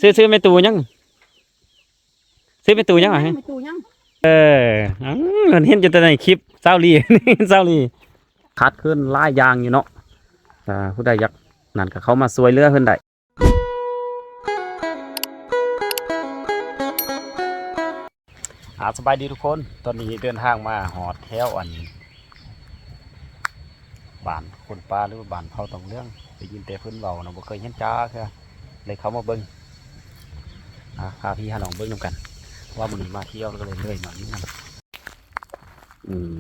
ຊື່ ຊື່ແມ່ຕູ້ຫຍັງ? ຊື່ແມ່ຕູ້ຫຍັງຫວາ? ແມ່ຕູ້ຫຍັງ? ເອີ ເຫັນຢູ່ແຕ່ໃນຄລິບຊາວລີ ຊາວລີ ຂາດເຂີນຫຼາຍຢ່າງຢູ່ເນາະ. ຖ້າຜູ້ໃດຢາກນັ້ນກໍເຂົ້າມາຊ່ວຍເຫຼືອເພິ່ນໄດ້. ອ່າ ສະບາຍດີທຸກຄົນ, ຕອນນີ້ເດີນທາງມາຮອດແຖວອັນບ້ານຄົນປ່າ ຫຼືວ່າບ້ານເຜົ່າຕອງເຫຼືອງ. ໄດ້ຍິນແຕ່ເພິ່ນເວົ້າເນາະ, ບໍ່ເຄີຍເຫັນຈັກເທື່ອ, ເລີຍເຂົ້າມາເບິ່ງ. ອ່າ ພາພີ່ພານ້ອງເບິ່ງນຳກັນ, ເພາະວ່າມື້ນີ້ມາທ່ຽວ ກໍເລີຍເລີຍມາຢູ່ນຳ. ອືມ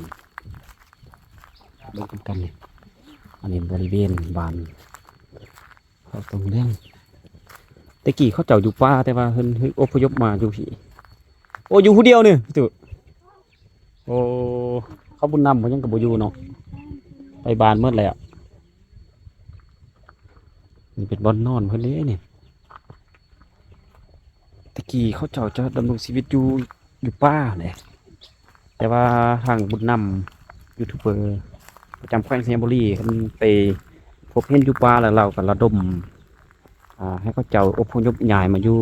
ເບິ່ງນຳກັນນີ້, ອັນນີ້ບໍລິເວນບ້ານ ເຂົາຕ້ອງລ້ຽງ. ແຕ່ກີ້ເຂົາເຈົ້າຢູ່ປ່າ ແຕ່ວ່າເພິ່ນ ເພິ່ນອົບພະຍົບມາຢູ່ພີ້. ໂອ້ ຢູ່ຜູ້ດຽວນີ້ ໂອ້ ເຂົາບຸນນຳເພິ່ນຍັງກໍບໍ່ຢູ່ເນາະ, ໄປບ້ານໝົດແລ້ວ. ນີ້ເປັນບ່ອນນອນເພິ່ນເດ້ນີ້. ແຕ່ກີ້ເຂົາເຈົ້າຈະດຳລົງຊີວິດຢູ່ ຢູ່ປ່າແຫຼະ, ແຕ່ວ່າທາງບຸນນຳ ຢູທູບເບີປະຈຳແຂວງໄຊຍະບູລີ ເພິ່ນໄປພົບເຫັນຢູ່ປ່າ ແລ້ວລາວກໍລະດົມ ອ່າ ໃຫ້ເຂົາເຈົ້າອົບພະຍົບຍ້າຍມາຢູ່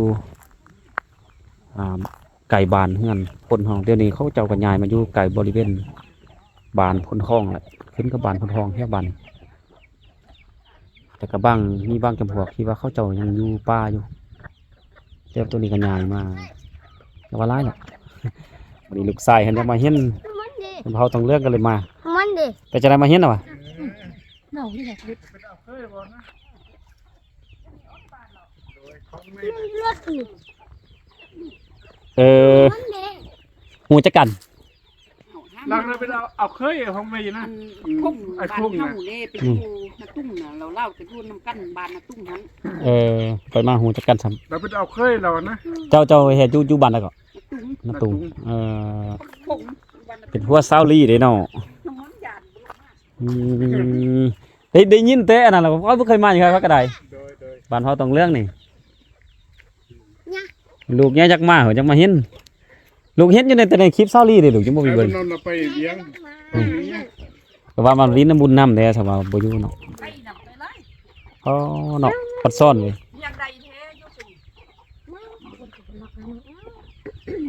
ອ່າ ໃກ້ບ້ານເຮືອນຄົນເຮົາ. ດຽວນີ້ເຂົາເຈົ້າກໍຍ້າຍມາຢູ່ໃກ້ບໍລິເວນບ້ານໂພນທອງແຫຼະ, ຂຶ້ນກັບບ້ານໂພນທອງແຖວບ້ານ. ແຕ່ກໍບາງ ມີບາງຈຳພວກທີ່ວ່າເຂົາເຈົ້າຍັງຢູ່ປ່າຢູ່, ແຕ່ວ່າໂຕນີ້ກໍຍ້າຍມາ, ແຕ່ວ່າຫຼາຍລະ. ບັດນີ້ລູກຊາຍເພິ່ນຢາກມາເຫັນ ມັນເດ ເພິ່ນເຜົ່າຕ້ອງເຫຼືອງກໍເລີຍມາ. ມັນເດ ເປັນຈັ່ງໃດ ມາເຫັນລະຫວາ? ເອົານີ້ແຫຼະ ມັນລົດນີ້. ເອີ ມັນເດ ຮູ້ຈັກກັນ. ຫຼັງນັ້ນເປັນເອົາ ເອົາເຄີຍຂອງແມ່ນະ ອັນ ອືມ ຄົງ ໄອ້ຄົງນະ ບ້ານເຮົາເດ້ ເປັນ ອືມ ຢູ່ນາຕຸ້ງນະ, ລາວ ລາວກໍຢູ່ນຳກັນບ້ານນາຕຸ້ງຫັ້ນ. ເອີ ໄປມາຮູ້ຈັກກັນຊ້ຳ. ລາວເປັນເອົາເຄີຍລາວນະ. ເຈົ້າ ເຈົ້າເຮັດຢູ່ ຢູ່ບ້ານໃດເກາະ? ນາຕຸ້ງ. ນາຕຸ້ງ. ເອີ ຄົງ ເປັນຜົວຊາວລີເດ້ເນາະ. ອືມ ໄດ້ ໄດ້ຍິນແຕ່ອັນນັ້ນລະ, ຂ້ອຍບໍ່ເຄີຍມາຈັກເທື່ອຂ້ອຍກໍໄດ້. ໂດຍ ໂດຍ. ບ້ານເຜົ່າຕ້ອງເຫຼືອງນີ້ ຍະ ລູກຍາກຢາກມາ ເຂົາຢາກມາເຫັນ. ລູກເຫັນຢູ່ໃນ ແຕ່ໃນຄລິບຊາວລີເດ້ ລູກຍັງບໍ່ໄປເບິ່ງ. ເອີ ໄປວຽງ ອືມ ແຕ່ວ່າມາຫຼິ້ນນຳບຸນນຳແດ່ ຖ້າວ່າບໍ່ຢູ່ເນາະ. ອໍ ເນາະ ປັດຊ້ອນເວີຍ.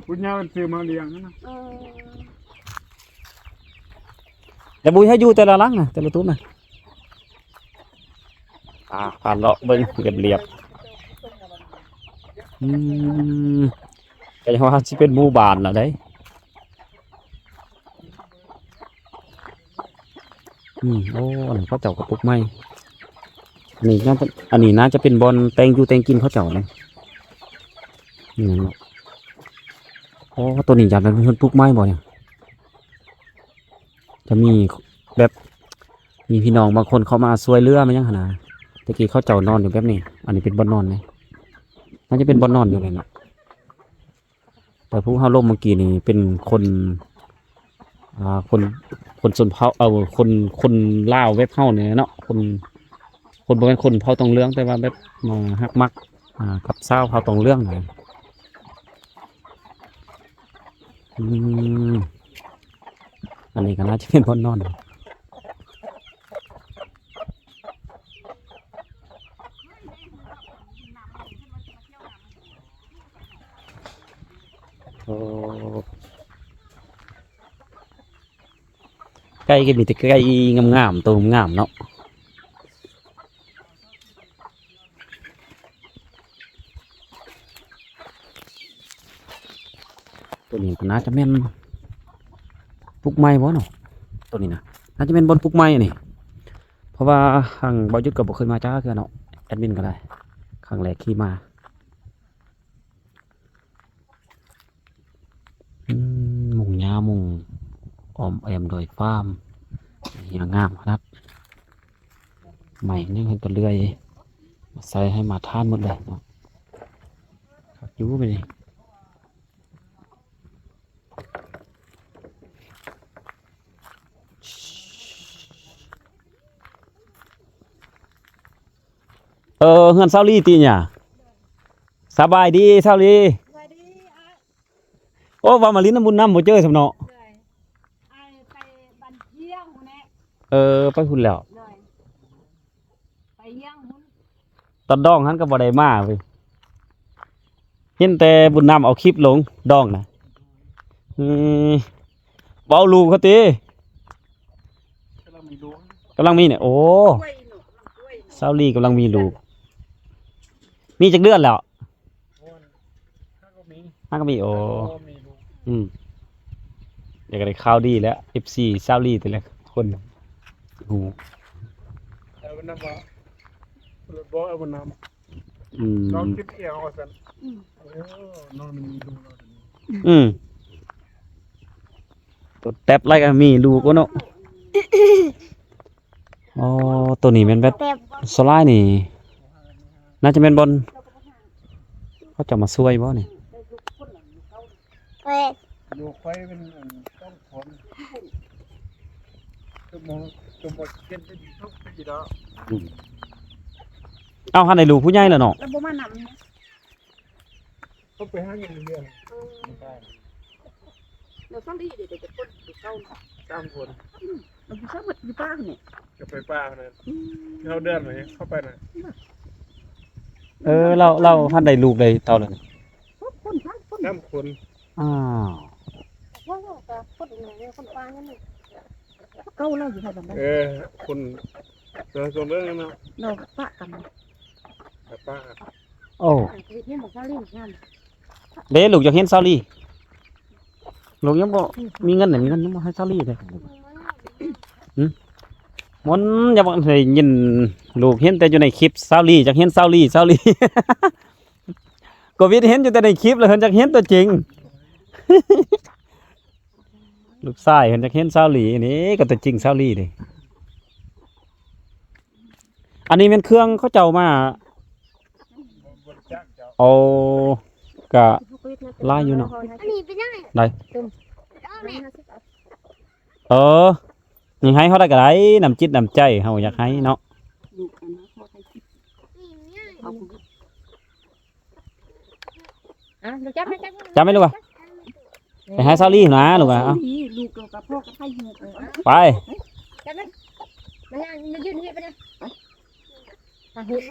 ບຸນຍາເພິ່ນຊື້ມາລ້ຽງນະ. ເອີ ແຕ່ບໍ່ໃຫ້ຢູ່ແຕ່ລະຫຼັງນະ ແຕ່ລະຕູບນະ. ອ່າ ຜ່ານເລາະເບິ່ງລຽບໆ. ອືມ ກໍຍັງວ່າຊິເປັນໝູ່ບ້ານລະໄດ໋. ອືມ ໂອ້ ອັນນີ້ເຂົາເຈົ້າກໍປຸກໄມ້. ອັນນີ້ໜ້າຈະ ອັນນີ້ໜ້າຈະເປັນບ່ອນແຕ່ງຢູ່ແຕ່ງກິນເຂົາເຈົ້ານະ. ນີ້ເນາະ. ໂອ້ ໂຕນີ້ຢ້ານເພິ່ນ ເພິ່ນປຸກໄມ້ບໍ່ນີ້? ຈະມີແບບ ມີພີ່ນ້ອງບາງຄົນເຂົ້າມາຊ່ວຍເຫຼືອມາຫຍັງຫັ້ນນະ. ແຕ່ກີ້ເຂົາເຈົ້ານອນຢູ່ແບບນີ້, ອັນນີ້ເປັນບ່ອນນອນເດ້, ໜ້າຈະເປັນບ່ອນນອນຢູ່ແຫຼະເນາະ. ແຕ່ຜູ້ເຮົາລົມເມື່ອກີ້ນີ້ເປັນຄົນ ອ່າ ຄົນ ຄົນຊົນເຜົ່າ ເອີ ຄົນ ຄົນລາວແບບເຮົານີ້ແຫຼະເນາະ, ຄົນ ຄົນບໍ່ແມ່ນຄົນເຜົ່າຕ້ອງເຫຼືອງ ແຕ່ວ່າແບບ ອ່າ ຮັກມັກ ອ່າ ກັບຊາວເຜົ່າຕ້ອງເຫຼືອງນະ. ອືມ ອັນນີ້ກໍໜ້າຈະເປັນບ່ອນນອນ. ໂອ້ ໄກ່ກໍມີແຕ່ໄກ່ງາມໆ ໂຕງາມເນາະ. ໂຕນີ້ກໍໜ້າຈະແມ່ນປຸກໄມ້ບໍ່ເນາະ? ໂຕນີ້ນະ ໜ້າຈະແມ່ນບ່ອນປຸກໄມ້ນີ້, ເພາະວ່າທາງບ່າວຢຸດກໍບໍ່ເຄີຍມາຈັກເທື່ອເນາະ, ແອດມິນກໍໄດ້ ຄັ້ງແລກທີ່ມາ. ອືມ ມຸງຫຍ້າ ມຸງອ້ອມແອ້ມດອຍຟາມ ເຫຍງາມຂະໜາດ. ໄມ້ນີ້ເພິ່ນກໍເລື່ອຍມາໃສ່ໃຫ້ມາທານໝົດເລີຍເນາະ. ຄັກຢູ່ບັດນີ້. ເອີ ເຮືອນຊາວລີຕິຫຍາ? ສະບາຍດີຊາວລີ. ສະບາຍດີອ້າຍ. ໂອ້ ວ່າມາຫຼິ້ນນຳບຸນນຳບໍ່ເຈີຊ້ຳເນາະ. ໂດຍ ອ້າຍໄປບ້ານຮຽງພຸ້ນແຫຼະ. ເອີ ໄປພຸ້ນແລ້ວ. ໂດຍ ໄປຮຽງພຸ້ນ. ຕອນດອງຫັ້ນກໍບໍ່ໄດ້ມາເວີຍ. ເຫັນແຕ່ບຸນນຳເອົາຄລິບລົງດອງນະ. ອືມ ບໍ່ເອົາລູກເຂົາຕິ? ກຳລັງມີລູກ ກຳລັງມີນີ້. ໂອ້ ສາວລີກຳລັງມີລູກ. ມີຈັກເດືອນແລ້ວ? ຫ້າກໍມີ ຫ້າກໍມີ. ໂອ້ ມີລູກ. ອືມ ຢາກໄດ້ຂ່າວດີແລ້ວ ເອັຟຊີ ສາວລີແຕ່ລະຄົນ. ໂອ້ ເອົານຳວ່າ ບໍ່ເອົານຳ. ອືມ ນ້ອງຄິດອີ່ຫຍັງວ່າຊັ້ນ? ອືມ ໂອ້ ນ້ອງມີລູກແລ້ວ. ອືມ ຕົວແຕັບໄລກະມີລູກເນາະ. ອໍ ໂຕນີ້ແມ່ນແບບ ແຕັບ ສ່ວນຫຼາຍນີ້ ໜ້າຈະແມ່ນບ່ອນເຂົາເຈົ້າມາຊ່ວຍບໍ່ນີ້? ແມ່ນ ລູກໄຟເປັນອັນຕ້ອງຄົນ ຈະບໍ່ ຈະບໍ່ເຮັດໄດ້ດີທຸກປີດອກ. ອືມ ເອົາ ຫັ້ນໄດ້ລູກຜູ້ໃຫຍ່ແລ້ວເນາະ. ແລ້ວບໍ່ມານຳ ເຂົາໄປຫາກິນເລື້ອຍ. ເອີ ແລ້ວສາວລີເດ ໄດ້ຈັກຄົນ? ຢູ່ເກົ່ານະ ສາມຄົນ. ອືມ ແລ້ວຢູ່ໃສໝົດ? ຢູ່ປ່ານີ້ ກໍໄປປ່ານັ້ນ. ອືມ ເຮົາເດືອນໄປເຂົ້າໄປນະ. ເອີ ລາວ ລາວຫັ້ນໄດ້ລູກໄດ້ເຕົ້າແລ້ວນີ້? ຫົກຄົນ ສາມຄົນ ສາມຄົນ. ອ້າວ ເວົ້າກັບຄົນອື່ນ ຄົນປ່ານັ້ນ ເກົ່າລາວຢູ່ໃສບັດນີ້? ເອີ ຄົນ ເອີ ຄົນເບິ່ງເນາະ ລາວປະກັນ ປະກັນ. ໂອ້ ເຮັດຫຍັງບໍ່? ສາວລີງາມເດ້. ລູກຢາກເຫັນສາວລີ ລູກຍັງບໍ່ ອືມ ມີເງິນ ມີເງິນຍັງບໍ່ໃຫ້ສາວລີເດ້. ຫຶ ມັນຢາກໄດ້ຍິນລູກເຫັນແຕ່ຢູ່ໃນຄລິບ ສາວລີ ຢາກເຫັນສາວລີ ສາວລີ. ໂຄວິດເຫັນຢູ່ແຕ່ໃນຄລິບ ແລ້ວເພິ່ນຢາກເຫັນຕົວຈິງ. ລູກຊາຍເພິ່ນຢາກເຫັນສາວລີນີ້ ກໍຕົວຈິງສາວລີເດ້. ອັນນີ້ແມ່ນເຄື່ອງເຂົາເຈົ້າມາ. ໂອ້ ກະຫຼາຍຢູ່ເນາະ. ອັນນີ້ເປັນຫຍັງ? ໄດ້ ເອີ ນີ້ໃຫ້ເຮົາໄດ້ກໍໄດ້ ນ້ຳຈິດນ້ຳໃຈເຮົາຢາກໃຫ້ເນາະ. ອ່ະ ລູກຈັບ ຈັບ ຈັບໄວ້ລູກອະ. ໄປຫາສາວລີນະລູກອະ. ເອົາ ລູກກໍພໍກັບໃຜຢູ່. ໄປ ຈັບໄວ້ ມາຫາ ມາຢືນເຮັດໄປເດີ. ມາເຮັດ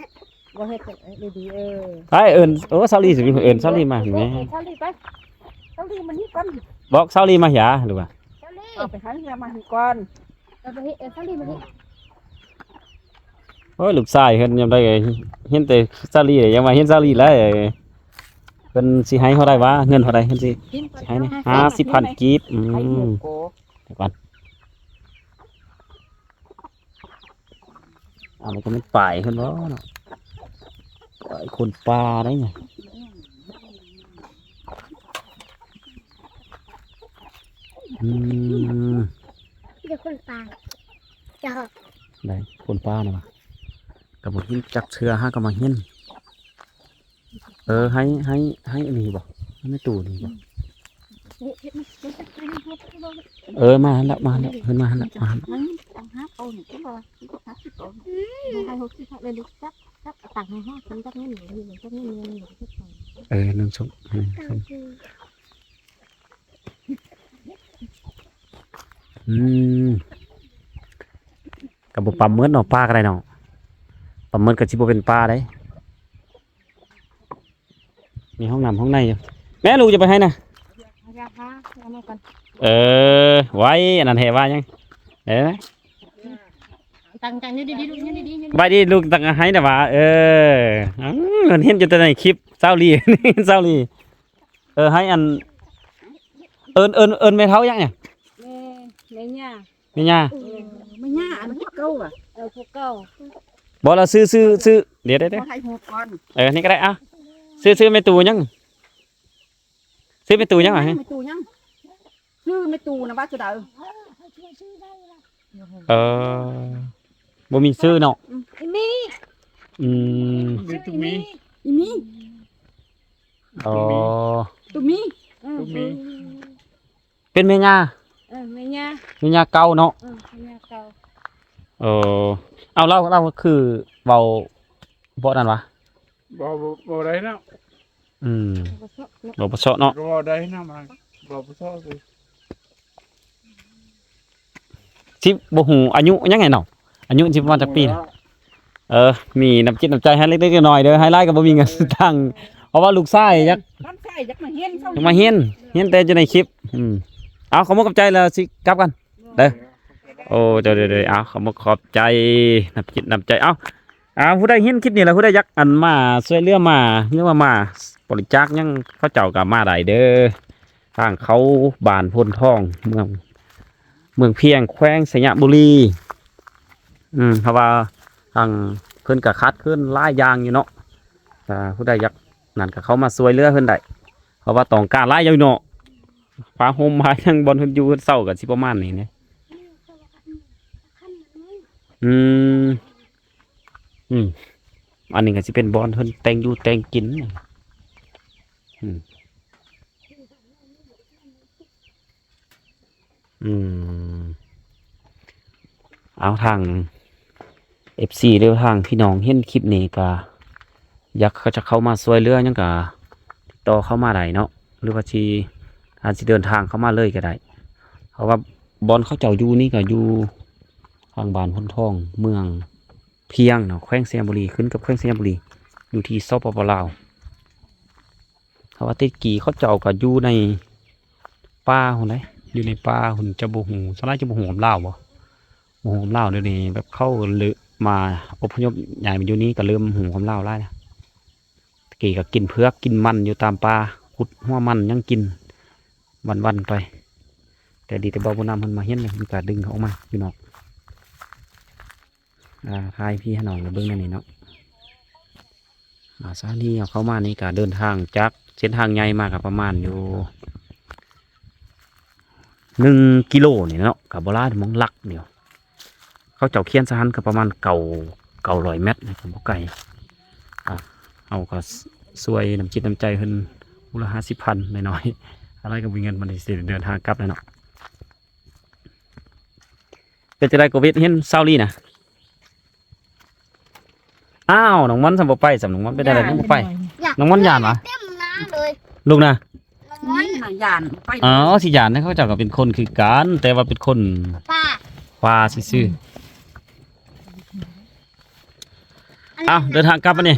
ບໍ່ເຮັດ ເອີ ດີໆ ເອີ ໄປເອີ້ນ. ໂອ້ ສາວລີຊິເອີ້ນສາວລີມາແມ່. ເອີ້ນສາວລີໄປ ສາວລີມານີ້ກ່ອນ. ບອກສາວລີມາຫາລູກອະ. ສາວລີ ເອົາໄປຫາເຮືອມານີ້ກ່ອນ. ເອີ ໄປເຮັດ ເອີ ສາວລີມານີ້. ໂອ້ຍ ລູກຊາຍເພິ່ນຍາມໃດເຫັນແຕ່ສາວລີ ຢາກມາເຫັນສາວລີຫຼາຍ. ເພິ່ນຊິໃຫ້ເທົ່າໃດວະ? ເງິນເທົ່າໃດເພິ່ນຊິ ຊິໃຫ້ນີ້? ຫ້າສິບພັນກີບ. ອືມ ດຽວກ່ອນ. ອັນນີ້ກໍແມ່ນປາຍເພິ່ນບໍ່ເນາະ? ປາຍຄົນປ່າໄດ໋ນີ້. ອືມ ມີແຕ່ຄົນປ່າ ເຈົ້າ ໄດ້ຄົນປ່ານີ້ຫວາ? ກໍບໍ່ເຫັນຈັກເທື່ອ ຫາກໍມາເຫັນ. ເອີ ໃຫ້ ໃຫ້ ໃຫ້ອັນນີ້ບໍ່? ໃຫ້ແມ່ຕູ້ນີ້ບໍ່? ເອີ ມາຫັ້ນລະ ມາຫັ້ນລະ ເພິ່ນມາຫັ້ນລະ ມາຫັ້ນລະ. ເອີ ໜຶ່ງສອງ ອືມ ກໍບໍ່ປາເໝິດເນາະ ປາກໍໄດ້ເນາະ. ປາເໝິດກໍຊິບໍ່ເປັນປາໄດ໋. ມີຫ້ອງນ້ຳຫ້ອງໃນຢູ່. ແມ່ລູກຈະໄປໃຫ້ນະ. ເອີ ໄວ້ ອັນນັ້ນແທ້ວ່າຫຍັງ? ເອີ ຕັ້ງໃຈຢູ່ດີໆ ລູກ ຢູ່ດີໆ ຢູ່ດີໆ ໄວ້ດີລູກ. ຕັ້ງໃຫ້ນະວ່າ ເອີ ອືມ ເຫັນຢູ່ແຕ່ໃນຄລິບ ສາວລີ ສາວລີ. ເອີ ໃຫ້ອັນ ເອີ້ນ ເອີ້ນ ເອີ້ນແມ່ເຖົ້າຫຍັງນີ້? ແມ່ ແມ່ຍ່າ. ແມ່ຍ່າ ເອີ ແມ່ຍ່າ ອັນຜູ້ເກົ່າຫວາ? ເອີ ຜູ້ເກົ່າ. ບໍ່ລະ ຊື່ ຊື່ ຊື່ ດຽວ ດຽວ ດຽວ ຂໍຖ່າຍຮູບກ່ອນ. ເອີ ນີ້ກໍໄດ້. ອ່ະ ຊື່ ຊື່ແມ່ຕູ້ຫຍັງ? ຊື່ແມ່ຕູ້ຫຍັງຫວາ? ແມ່ຕູ້ຫຍັງ? ຊື່ແມ່ຕູ້ນະວ່າຊື່ໃດ? ເອີ ບໍ່ມີຊື່ເນາະ. ອືມ ອີ່ມີ. ອືມ ຊື່ອີ່ມີ ອີ່ມີ. ອໍ ຕູມີ ຕູມີ ເອີ ຕູມີ. ເປັນແມ່ຍ່າ. ເອີ ແມ່ຍ່າ ແມ່ຍ່າເກົ່າເນາະ. ເອີ ແມ່ຍ່າເກົ່າ. ເອີ ເອົາ ລາວ ລາວຄືເວົ້າບໍ່ນັ້ນຫວາ? ເວົ້າ ເວົ້າ ເວົ້າໄດ້ເນາະ. ອືມ ເວົ້າບໍ່ເຊາະເນາະ ເວົ້າບໍ່ເຊາະເນາະ. ກໍເວົ້າໄດ້ນະ ມັນເວົ້າບໍ່ເຊາະຄື ຊິບໍ່ຮູ້ອາຍຸຫຍັງໃດເນາະ. ອາຍຸຊິປະມານຈັກປີນະ? ເອີ ມີນ້ຳຈິດນ້ຳໃຈໃຫ້ເລັກໆນ້ອຍໆເດີ ໃຫ້ຫຼາຍກໍບໍ່ມີເງິນຕັງ. ເພາະວ່າລູກຊາຍຢາກ ຫຼານຊາຍຢາກມາຮຽນ ຢາກມາຮຽນ ຮຽນແຕ່ຢູ່ໃນຄລິບ. ອືມ ເອົາ ຂອບມຸກຂອບໃຈ ແລ້ວຊິກັບກັນເດີ. ໂອ້ ເຈົ້າ ເດີ ເດີ ເອົາ ຂອບມຸກຂອບໃຈ ນ້ຳຈິດນ້ຳໃຈ. ເອົາ ອ່າ ຜູ້ໃດເຫັນຄລິບນີ້ແລ້ວ ຜູ້ໃດຢາກ ອັນ ມາຊ່ວຍເຫຼືອ ມາ ຫຼືວ່າມາບໍລິຈາກຫຍັງ ເຂົາເຈົ້າກໍມາໄດ້ເດີ. ທາງເຂົ້າບ້ານໂພນທອງ ເມືອງ ເມືອງພຽງ ແຂວງໄຊຍະບູລີ. ອືມ ເພາະວ່າທາງເພິ່ນກໍຂາດເຂີນຫຼາຍຢ່າງຢູ່ເນາະ. ຖ້າຜູ້ໃດຢາກນັ້ນກໍເຂົ້າມາຊ່ວຍເຫຼືອເພິ່ນໄດ້ ເພາະວ່າຕ້ອງການຫຼາຍຢູ່ເນາະ. ຜ້າຫົ່ມ ຜ້າຫຍັງ ບ່ອນເພິ່ນຢູ່ເພິ່ນເຊົາກໍຊິປະມານນີ້ແຫຼະ. ອືມ ອືມ ອັນນີ້ກໍຊິເປັນບ່ອນເພິ່ນແຕ່ງຢູ່ແຕ່ງກິນ. ອືມ ອືມ ເອົາ ທາງເອັຟຊີ ຫຼືທາງພີ່ນ້ອງເຫັນຄລິບນີ້ກໍຢາກ ເຂົາຈະເຂົ້າມາຊ່ວຍເຫຼືອຫຍັງກໍຕິດຕໍ່ເຂົ້າມາໄດ້ເນາະ ຫຼືວ່າຊິ ອາດຊິເດີນທາງເຂົ້າມາເລີຍກໍໄດ້ ເພາະວ່າບ່ອນເຂົາເຈົ້າຢູ່ນີ້ກໍຢູ່ທາງບ້ານໂພນທອງ ເມືອງພຽງເນາະ ແຂວງໄຊຍະບູລີ ຂຶ້ນກັບແຂວງໄຊຍະບູລີ ຢູ່ທີ່ ສປປ ລາວ. ເພາະວ່າແຕ່ກີ້ເຂົາເຈົ້າກໍຢູ່ໃນປ່າພຸ້ນໃດ໋ ຢູ່ໃນປ່າພຸ້ນ ຈະບໍ່ຮູ້ ສ່ວນຫຼາຍຈະບໍ່ຮູ້ຄຳລາວບໍ່ ບໍ່ຮູ້ຄຳລາວ. ດຽວນີ້ແບບເຂົາເລີມາອົບພະຍົບຍ້າຍມາຢູ່ນີ້ ກໍເລີ່ມຮູ້ຄຳລາວຫຼາຍແລ້ວ. ແຕ່ກີ້ກໍກິນເຜືອກກິນມັນຢູ່ຕາມປ່າ ຂຸດຫົວມັນຫຍັງກິນວັນໆໄປ. ແຕ່ດີແຕ່ເບົາຜູ້ນຳເພິ່ນມາເຫັນ ເພິ່ນກໍດຶງເຂົາອອກມາຢູ່ນອກ. ອ່າ ຖ່າຍໃຫ້ພີ່ໃຫ້ນ້ອງໄດ້ເບິ່ງແນວນີ້ເນາະ. ອ່າ ສະຖານີເຮົາເຂົ້າມານີ້ກໍເດີນທາງຈາກເສັ້ນທາງໃຫຍ່ມາກໍປະມານຢູ່ໜຶ່ງກິໂລນີ້ເນາະ ກໍບໍ່ຫຼາຍ ໝ່ອງຫຼັກດຽວ. ເຂົາເຈົ້າຂຽນສະຫັນກໍປະມານເກົ້າ ເກົ້າຮ້ອຍແມັດນີ້ ກໍບໍ່ໄກ. ອ່າ ເຮົາກໍຊ່ວຍນ້ຳຈິດນ້ຳໃຈເພິ່ນ ຜູ້ລະຫ້າສິບພັນ ນ້ອຍໆ ອາໄລກໍມີເງິນ ມັນຊິເດີນທາງກັບແລ້ວເນາະ. ເປັນຈັ່ງໃດໂຄວິດ ເຫັນຊາວລີນະ? ອ້າວ ນ້ອງມ່ອນຊ້ຳບໍ່ໄປຊ້ຳ ນ້ອງມ່ອນເປັນຈັ່ງໃດ ນ້ອງບໍ່ໄປ? ນ້ອງມ່ອນຢ້ານຫວາ? ເຕັມໜ້າເລີຍ ລູກນະ ນ້ອງມ່ອນນະຢ້ານໄປ. ອໍ ຊິຢ້ານນະ ເຂົາເຈົ້າກໍເປັນຄົນຄືກັນ ແຕ່ວ່າເປັນຄົນປ່າ ປ່າຊື່ໆ. ອ້າວ ເດີນທາງກັບບາດນີ້.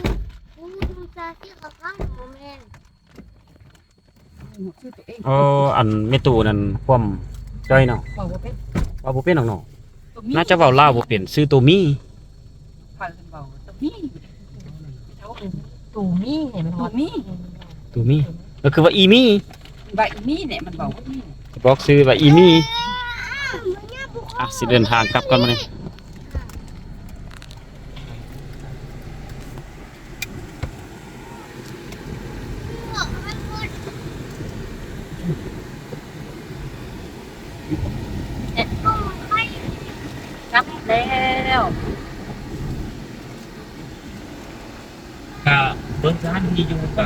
ເອີ ອັນແມ່ຕູ້ນັ້ນຄວາມຈ້ອຍເນາະ ເວົ້າບໍ່ເປັນ ເວົ້າບໍ່ເປັນດອກເນາະ. ໜ້າຈະເວົ້າລາວບໍ່ເປັນ ຊື່ໂຕມີ. ໃຜເພິ່ນເວົ້າໂຕມີ ໂຕມີ ໂຕມີ ໂຕມີ ກໍຄືວ່າອີມີ ວ່າອີມີນີ້ ມັນເວົ້າວ່າອີມີ ບອກຊື່ວ່າອີມີ. ອ່ະ ຊິເດີນທາງກັບກ່ອນບາດນີ້. ກັບແລ້ວ ກະເບິ່ງສະຖານທີ່ຢູ່ກະ ບ່ອ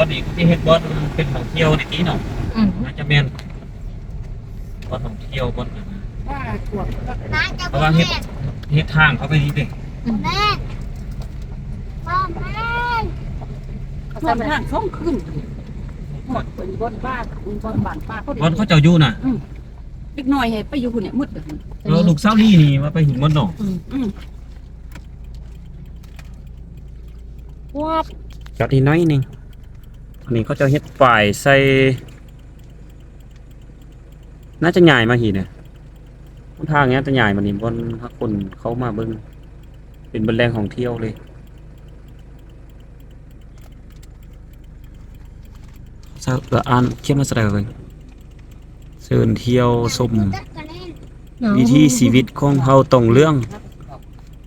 ນນີ້ເຂົາຊິເຮັດບ່ອນເປັນທ່ອງທ່ຽວນີ້ຕິເນາະ. ອືມ ໜ້າຈະແມ່ນບ່ອນທ່ອງທ່ຽວບ່ອນນັ້ນນະ ເພາະວ່າເຮັດ ເຮັດທາງເຂົ້າໄປນີ້ເດ້. ອືມ ແມ່ນ ພໍ່ແມ່ນ ເຂົາສ້າງທາງສອງຄືນ ຮອດເພິ່ນບ່ອນປ່າ ບ່ອນບ້ານປ່າ ບ່ອນເຂົາເຈົ້າຢູ່ນະ. ອືມ ເດັກນ້ອຍໃຫ້ໄປຢູ່ພຸ້ນແຫຼະໝົດ. ເອີ ລູກສາວລີນີ້ວ່າໄປຫຸ້ນໝົດເນາະ. ອືມ ອືມ ວັບ ຈອດອີກໜ້ອຍໜຶ່ງ. ອັນນີ້ເຂົາເຈົ້າເຮັດປ້າຍໃສ່ ໜ້າຈະຍ້າຍມາພີ້ນະ ຫົນທາງນີ້ໜ້າຈະຍ້າຍມານີ້ ບ່ອນພາຄົນເຂົ້າມາເບິ່ງ ເປັນບ່ອນແຫຼ່ງທ່ອງທ່ຽວເລີຍ. ເອີ ອ່ານຂຽນວ່າຈັ່ງໃດເບິ່ງ ເຊີນທ່ຽວຊົມວິຖີຊີວິດຂອງເຜົ່າຕອງເຫຼືອງ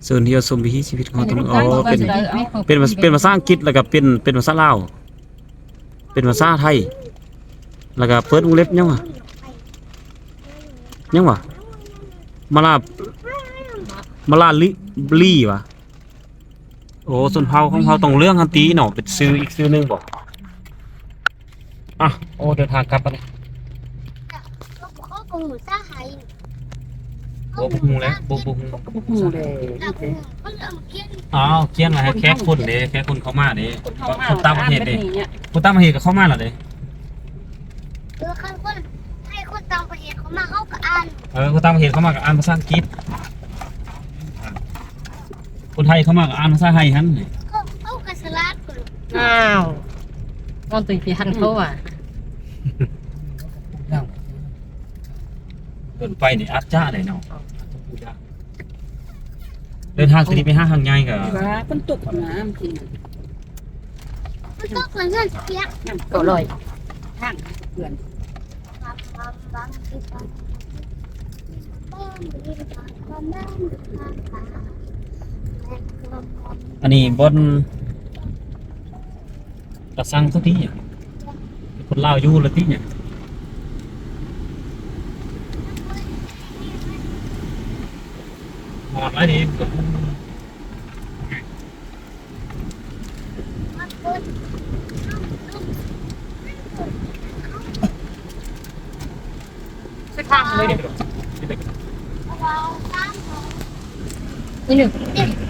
ເຊີນທ່ຽວຊົມວິຖີຊີວິດຂອງເຜົ່າຕອງເຫຼືອງ. ອໍ ເປັນ ເປັນ ເປັນພາສາອັງກິດ ແລ້ວກໍເປັນ ເປັນພາສາລາວ ເປັນພາສາໄທ ແລ້ວກໍເປີດວົງເລັບຫຍັງຫວາ ຫຍັງຫວາ ມາລາ ມາລາລີ ລີຫວາ. ໂອ້ ຊົນເຜົ່າຂອງເຜົ່າຕອງເຫຼືອງຫັ້ນຕິເນາະ ເປັນຊື່ອີກຊື່ໜຶ່ງບໍ? ອ່ະ ໂອ້ ເດີນທາງກັບບາດນີ້. ບໍ່ຮູ້ແຫຼະ ບໍ່ ບໍ່ຮູ້ ບໍ່ຮູ້ແຫຼະ. ອ້າວ ຂຽນວ່າໃຫ້ແຂກຄົນເດ້ ແຂກຄົນເຂົ້າມາເດ້ ຄົນເຂົ້າມາ ຄົນຕ່າງປະເທດເດ້. ຄົນຕ່າງປະເທດກໍເຂົ້າມາແລ້ວເດ້. ເອີ ຄັນຄົນ ໃຫ້ຄົນຕ່າງປະເທດເຂົ້າມາ ເຮົາກໍອ່ານ. ເອີ ຄົນຕ່າງປະເທດເຂົ້າມາກໍອ່ານພາສາອັງກິດ. ຄົນໄທເຂົ້າມາກໍອ່ານພາສາໄທຫັ້ນ. ເຂົາ ເຂົາກໍສະຫຼາດກວ່າ. ອ້າວ ບໍ່ຕ້ອງໄປຫັນເຂົາວ່າ ເດີນໄປນີ້ອາດຈະໄດ້ເນາະ. ເດີນທາງຄືຊິໄປຫາຫາດໃຫຍ່ກໍ ວ່າຝົນຕົກນະ ມັນຊິ ມັນຕົກແລ້ວເຮືອນຊິປຽກ. ນ້ຳກໍລອຍທາງເພື່ອນ. ອັນນີ້ບ່ອນ ກະສັງເຂົາຕິຫຍັງ ຄົນລາວຢູ່ລະຕິຫຍັງ. ຮອດແລ້ວນີ້. ສັກທາງເລີຍ ນີ້ໜຶ່ງ.